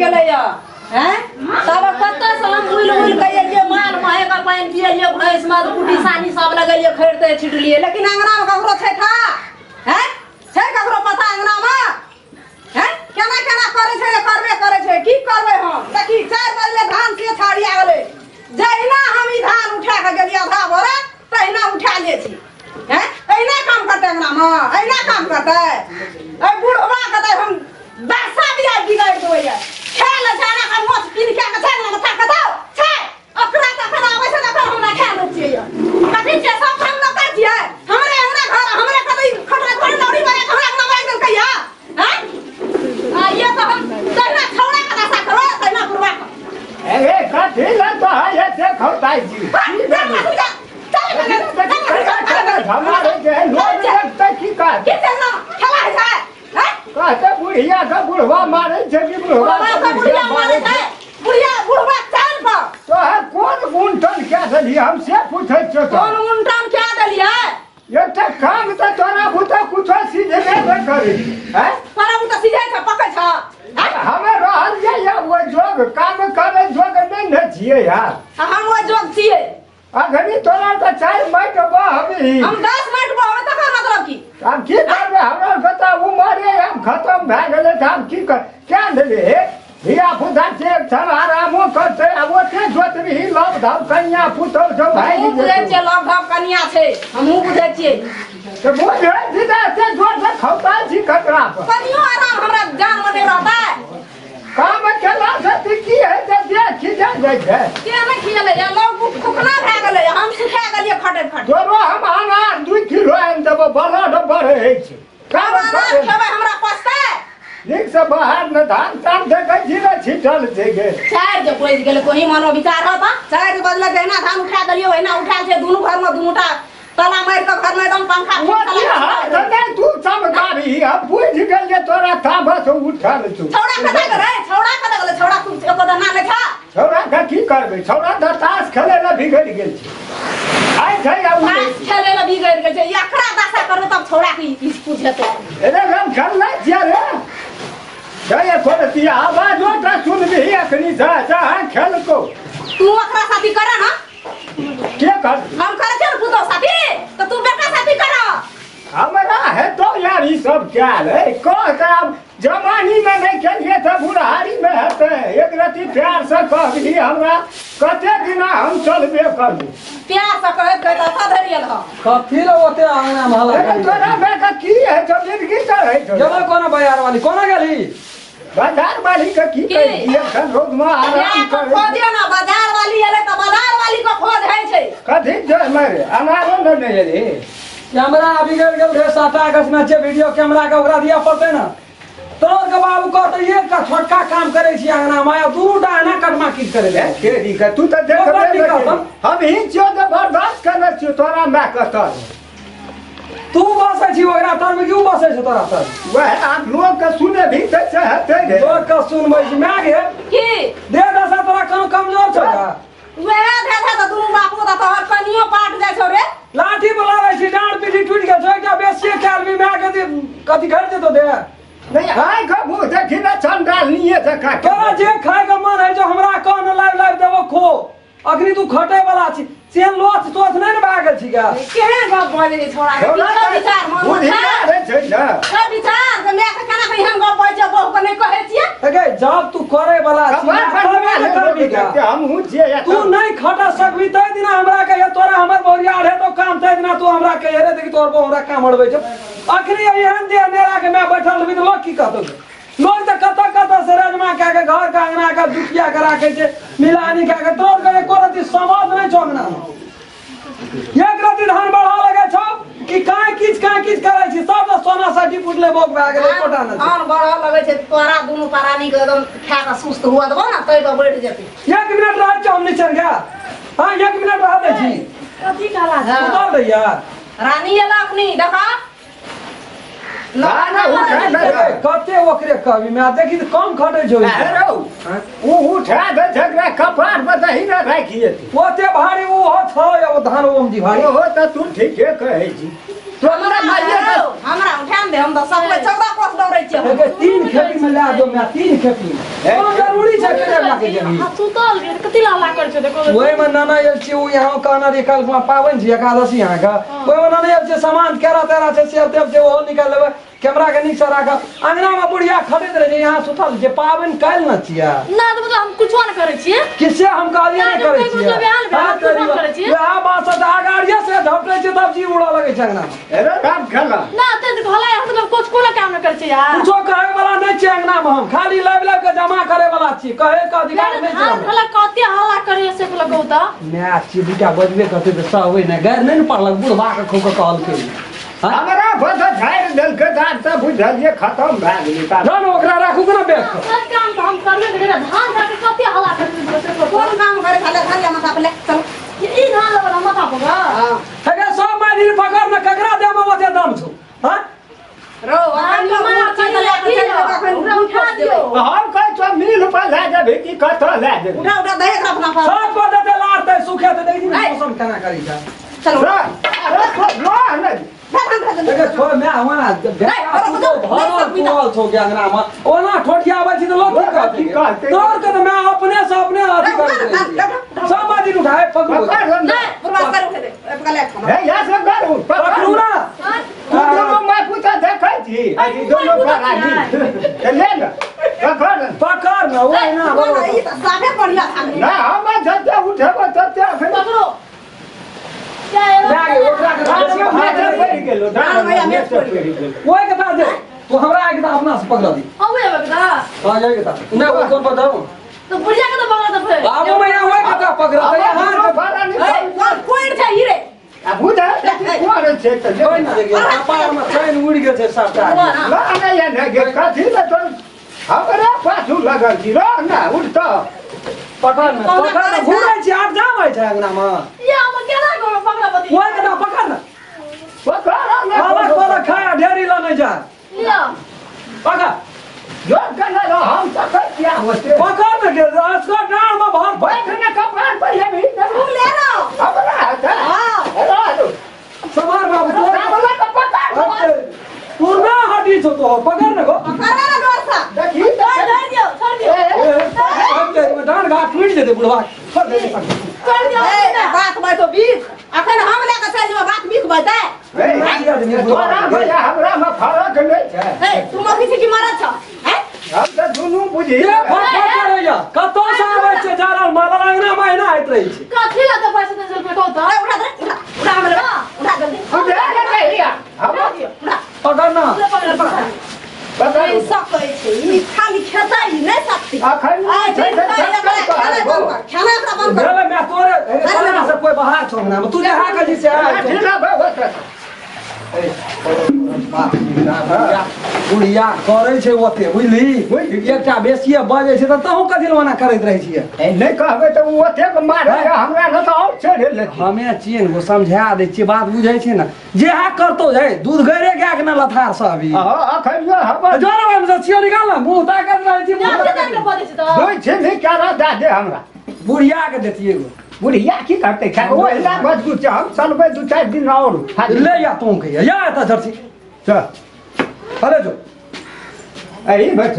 गेलै या हैं तब कतऽ से हम उल उल के एलियै माल महे के पानि पियलियै भैंस में कुटी सानी सब लगेलियै खरीदते छिटलियै लेकिन अंगना में ककरो छै था हैं छै ककरो पता अंगना में हैं केना केना करै छै करबे करै छै की करबै हम देखी 4 बजले धान से छाड़िया गेलै जहिना हम ई धान उठा के गेलियै आधा बोरा तहिना उठा ले छी हैं एहिना काम करतै अंगना में एहिना काम करतै ए बुढ़वा के तऽ हम दशा बिया बिगाड़ देबै खेल जाना का मोच पीन के के छै ना था कतौ छै ओकरा त अखन आबै छै तखन हमरा खा लै छियै कथी छियै सब हम न कर छियै हमरे अंगना घर हमरे कतै खटरा घर लौड़ी बना के हमरा अंगना बाजि देलकै या हैं आ ये तऽ हम तहिना छौड़ा के दशा करबै तहिना बुढ़वा के ए कथी ल तो है से खौताई जी हमारे जे लोग देखते की कहते खेला है कहते बुढ़िया के बुढ़वा मारे छै कि बुढ़वा के बुढ़िया मारे छै बुढ़िया बुढ़वा चाल पर तो है कोन गुंटन क्या देलियै हम से पूछै छियौ कोन गुंटन क्या देलियै एकटा काम त तोरा बुते कुछो सीधे नहि करी हैं तोरा बुते सीधे छै पकै छ हमे रहल जाइए ओ जोग काम करे जोग नहि ने छियै यार हम ओ जोग छियै अखनी तोरा त 4 मिनट बहबी हम 10 मिनट बहबे तकर मतलब की हम की करबै हमरा के त उमरे हम खत्म भए गेलै त हम की कर क्या देले हे धिया पुता के छल आरामो करतै आ ओते जोतबी लव धव कनिया पुतौ छौ भाइ हमहूँ बुझै छियै लव धव कनिया छै हमहूँ बुझै छियै त बुझै छी त एते जोर से खौता छी ककरा पर कनियो आराम हमरा जान में नहि रहतै काम केला से की है जे देह खिजा जाइ छै के नहि खिजलै या लव खुखना भए गेलै हम सुखा गेलियै खटैत खटैत तोरो हम अनार 2 किलो आनि देबो ब्लड बढ़ै छै काम अनार खेबै हमरा पचतै नीक से बाहर न धान तान देखै छी ने छिटल छै गे 4 जे बजि गेलै कोही मनो विचार होता 4 बजलै जहिना धान उठा देलियै ओहिना उठायल छै दुनू घर में दुनूटा ताला मारि के घर में एकदम पंखा नहीं तू चमकाबी हम बुझि गेलियै तोरा तामस उठल छौ छौड़ा कतऽ गेलै छौड़ा कतऽ गेलै छौड़ा तू एको दाना नहि छा छौड़ा के की करबै छौड़ा तऽ ताश खेलै लए बिगड़ि गेल छै आइ छै आ ताश खेलै लए बिगड़ि गेल छै एकरा दशा करबै तब छौड़ा के ई बुझेतै एरे हम खेललै छियै रे जय खोलती आवाज ओटा सुनबही अखनी जा जा खेलको तू ओकरा साथी कर ना के कर हम करे छियै पुतौ साथी त तू बेटा साथी कर हमरा है तो यार ई सब क्या है कह के अब जवानी में नहीं खेलिए त बुढ़ारी में हेतै एक रति प्यार से कहबी हमरा कते दिना हम चलबे करबू प्यार से कहैत कहैत अतऽ धरि एल हँ कथी ल ओते अंगना में हल्ला अरे तोरा माय के की है छौ जिंदगी चढ़ै छौ गेलै कोना बाजार वाली कोना गेली बाजार वाली के की कही एखन रोज में आराम करे खोजे ना बाजार वाली एलै त बाजार वाली के खोज है छै कथी जे मारे अनारो न नै एलै कैमरा बिगड़ गेल रे 7 अगस्त में छै वीडियो कैमरा के ओकरा दिया पड़तै ना तोर के बाबू कहतै एकटा छोटका काम करै छी अंगना में आ दूटा एना कटमा की करै ले केरी के तू त देखबे हम ही छियौ जे बर्दाश्त करै छियौ तोरा माय के तर तू बसै छी ओकरा तर में क्यों बसै छै तोरा तर वह आप लोग के सुने भी त चाहते रे लोग के सुनबै छी माय गे की दे दशा तोरा कोनो कमजोर छौ का वएह धे धे त दुनू बापू त तोहर कनियो पाट जाइ छौ रे लाठी बोलाबै छी डाँड़ पीठी टूटि गेल छौ एकटा बेसिए कए लेबही माय के कथी घटि जेतौ दे नहीं आइ के मुँह देखी ने चंडाल निये जकाँ तोरा जे खाय के मन है जो हमरा कह न लाइव लाइव देबो खो अखनी तू खटे वाला छी चेन लोच तोच नहीं ने भए गेल छी गा केहन गप बजै छै छोड़ा के की विचार मन बुझि रे छै ना छै विचार से माय के केना के एहन गप बजै छै बहु के नहि कहै छियै अगे जब तू करे वाला छी तबे ने करबी गा हमहूँ छियै तू नहीं खटा सकबी तै दिना हमरा कहिए तोरा हमर बहुरिया रहे तो काम तै दिना तू हमरा कहिए रे देखी तोर बहु हमरा काम अड़बै छै अखनी एहन दे नेरा के मैं बैठल रहबी त लोग की कहतौ लोग त कतऽ कतऽ से राजमा कए के घर के अंगना के जुटिया के राखै छै मिलानी कए के तोर के एको रत्ती समझ नहि छौ अंगना एक रत्ती धान बढ़ा लगे छौ कि काहे किछ करै छी सब त सोना साठी फुटले बोक भए गेलै एकोटा नहि धान बढ़ऽ लगै छै तोरा दुनू प्राणी के एकदम खा के सुस्त हुआ देबो ना तै पर बढ़ि जेतै 1 मिनट रहै छौ हम निचन गे हां 1 मिनट रह दै छी कथी कहला सुतल रहिया रानी एला अखनी देखा ना ना उठा दे कते ओकरे कहबी मैं देखी त कम खटै छौ अरे उ उठा दे झगड़ा कपार पर दही ना राखिए ओते भारी उ हो छौ ओ धान ओम जी भारी ओहो त तू ठीके कहै छी हमरा माइये हमरा उठा दे हम त सब 14 कोस दौड़ै छियै एके 3 खेती में ला दो मैं 3 खेती में कोन जरूरी छै के लाके जेबी हां सुतल रे कति ला ला कर छै देखो ओइ में नाना आयल छी उ यहाँ कहना रे कल पावन छी एकादशी यहाँ का ओइ में नाना आयल छै सामान केरा तेरा छै सेब तेब छै ओहो निकाल लेबै कैमरा के नीक से राख अंगना में बुढ़िया खड़े रहे यहाँ सुतल जे पावन काल न छिया ना तो मतलब हम कुछो न करै छियै किसे हम कहलिए नहीं करै छियै हां वहां बात से आगाड़िया से झपटै छै तब जी उड़ा लगै छै अंगना में अरे काम खेला ना ते घला मतलब कुछ कोनो काम न करै छै यार कुछो कहै वाला नहीं छै अंगना में हम खाली लाइव लाइव के जमा करे वाला छी कहे के अधिकार नहीं छै घला कते हल्ला करे से लगौ त मैं छी दुटा बजबे करते त सहबै नै गैर नै न पड़लक बुढ़बा के खूब के कहलकै हमरा बस झाड़ि देलकै तऽ आब तऽ बुझलियै खतम भए गेलै त जान ओकरा राखू के ना बैग सब काम त हम करबे करै धान धान के कते हल्ला करबै से कोन काम करे खाले खाले माथा पर ले चल ई धान लेबला माथा पर हां हेगे सब मारी पकड़ न ककरा देबो ओते दम छौ हां रो अखन ओकरा उठा दियो हम कहै छौ मिल पर लए जेबही कि कतऽ लए जेबही उठा उठा दे एकरा अपना पास सब पर देते लारतै सुखेतै देखी मौसम केना करै छै चलो अरे लो ने देखे छोड़ मैं हमारा भरल पुरल छौ के अंगना में ओना ठोठियाबै छी त लोग की कहतै तोर के त मैं अपने से अपने अथी करैत रहै छी सब आदमी उठाए पकड़ू नहीं बर्बाद कर उठे दे पकड़ ले हे या सब करू पकड़ू ना तू दोनों मैं पूछा देखै छी ई दोनों परानी ते ले न पकड़ पकड़ न ओइ ना ई त साफे बढ़िया था ना हम जते उठेबो तते पकड़ो ओए के पास दे तू हमरा आके अपना से पकड़ दी आवे बकरा हां जाए के ता ना वो कोन पर जाऊं तो बुढ़िया के तो पकड़ दे फिर बाबू मैया ओए के ता पकड़ दे हां ए कोन कोन छै ई रे आ बुझा कोन छै त कोई ना देखिए कपार में चैन उड़ गेल छै सबटा ना ना या ना गे कथि में तो हमरा पाछू लगल छी रो ना उठ त पकड़ न पकड़ न घुरै छी आब जाबै छै अंगना में ये हम केना करब पकड़ बदी ओए के ता पकड़ न पकड़ न अलग पलक खा ढेरी ल नहीं जा लिया पकड़ जो कना रो हम पकड़ क्या होते पकड़ न के असगर डांड में भर बैठ न कपार पर ये भी तू ले लो हमरा हां अरे समार बाबू तो हमरा तो पकड़ तू ना हटी छो तो पकड़ न गो पकड़ ना जोर से देखी छोड़ दियो छोड़ दियो हम ते डांड घाट टूट जेते बुढ़वा छोड़ दे छोड़ दियो ए बात में तो बीच अखन हम ले के चल जेबो बात बीच बता ए तोरा भैया हमरा में फरक नहीं छै ए तू मखी छी कि मरत छ हैं हम त दुनू बुझी ये फट फट करैया कतौ से आबै छै जा रहल माला अंगना में एना होइत रहै छै कथि ला त पैसा दे रुपया कहू त उठा दे उठा उठा हमरा उठा जल्दी उठा के कहिया हम उठा पकड़ ना पकड़ पकड़ ई सब कहै छै ई खाली खेतै नहीं सकती अखन खाना एकरा बंद कर भेलै मैं तोरे तोरा से कोई बाहर छौ अंगना में तू जे हा के जी से आयल छौ ठीक है बुढ़िया करै छै ओते बुझली एकटा बेसिए बजै छै त तहु कथि लए ओना करैत रहै छियै ए नहीं कहबै त उ ओते के मारे हमरा न त और चढ़े ले हमे छियै ने समझा दै छियै बात बुझै छै ने जे हा करतौ है दूध गैरे गाय के ना लथार सब अभी हां अखन यो हमर जोर हम से छियो निकाल ना मुंह ताकत रहै छी दुई छिली केरा दए दे हमरा बुढ़िया के देतियै एगो बुढ़िया की करतै खा ओ एला मजबूत छै हम चलबै 2-4 दिन और ले या तू कहिया या एतऽ जर्सी चल अरे जो एही बैठ